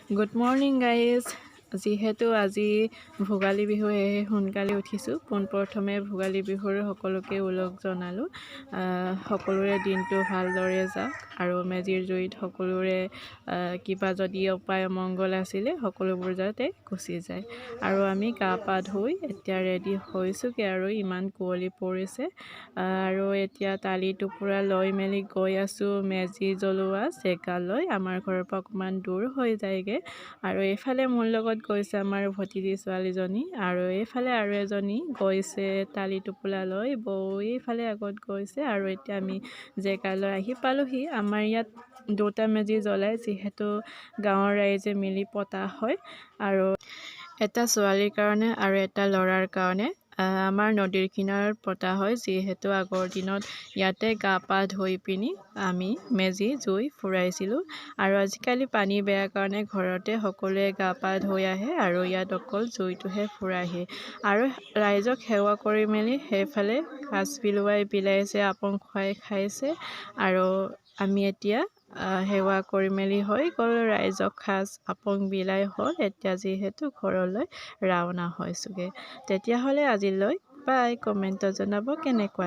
Good morning guys. যিহেতু আজি ভোগালী বিহু, সেয়েহে সোনকালে উঠিছোঁ। পোনপ্ৰথমে ভোগালী বিহুৰ সকলোকে ওলগ জনালোঁ। সকলোৰে দিনটো ভালদৰে যাওক আৰু মেজিৰ জুইত সকলোৰে কিবা যদি অপায় অমংগল আছিলে, সকলোবোৰ যাতে গুচি যায়। আৰু আমি গা পা ধুই এতিয়া ৰেডি হৈছোঁগৈ আৰু ইমান কুঁৱলী পৰিছে। আৰু এতিয়া তালি টোপোলা লৈ মেলি গৈ আছোঁ মেজি জ্বলোৱা জেগালৈ। আমাৰ ঘৰৰ পৰা অকণমান দূৰ হৈ যায়গৈ। আৰু এইফালে মোৰ লগত গৈছে আমাৰ ভতিজী ছোৱালীজনী আৰু এইফালে আৰু এজনী গৈছে তালি টোপোলা লৈ। বৌ এইফালে আগত গৈছে। আৰু এতিয়া আমি জেগালৈ আহি পালোহি। আমাৰ ইয়াত দুটা মেজি জ্বলায়, যিহেতু গাঁৱৰ ৰাইজে মিলি পতা হয়, আৰু এটা ছোৱালীৰ কাৰণে আৰু এটা ল'ৰাৰ কাৰণে। আমাৰ নদীৰ কিনাৰত পতা হয়, যিহেতু আগৰ দিনত ইয়াতে গা পা ধুই পিনি আমি মেজি জুই ফুৰাইছিলোঁ। আৰু আজিকালি পানী বেয়া কাৰণে ঘৰতে সকলোৱে গা পা ধুই আহে আৰু ইয়াত অকল জুইটোহে ফুৰাইহি। আৰু ৰাইজক সেৱা কৰি মেলি সেইফালে সাজ বিলোৱাই বিলাইছে, আপং খুৱাই খাইছে। আৰু আমি এতিয়া সেৱা কৰি মেলি হৈ গ'ল, ৰাইজক সাজ আপং বিলাই হ'ল। এতিয়া যিহেতু ঘৰলৈ ৰাওনা হৈছোঁগৈ। তেতিয়াহ'লে আজিলৈ বাই। কমেণ্টত জনাব কেনেকুৱা।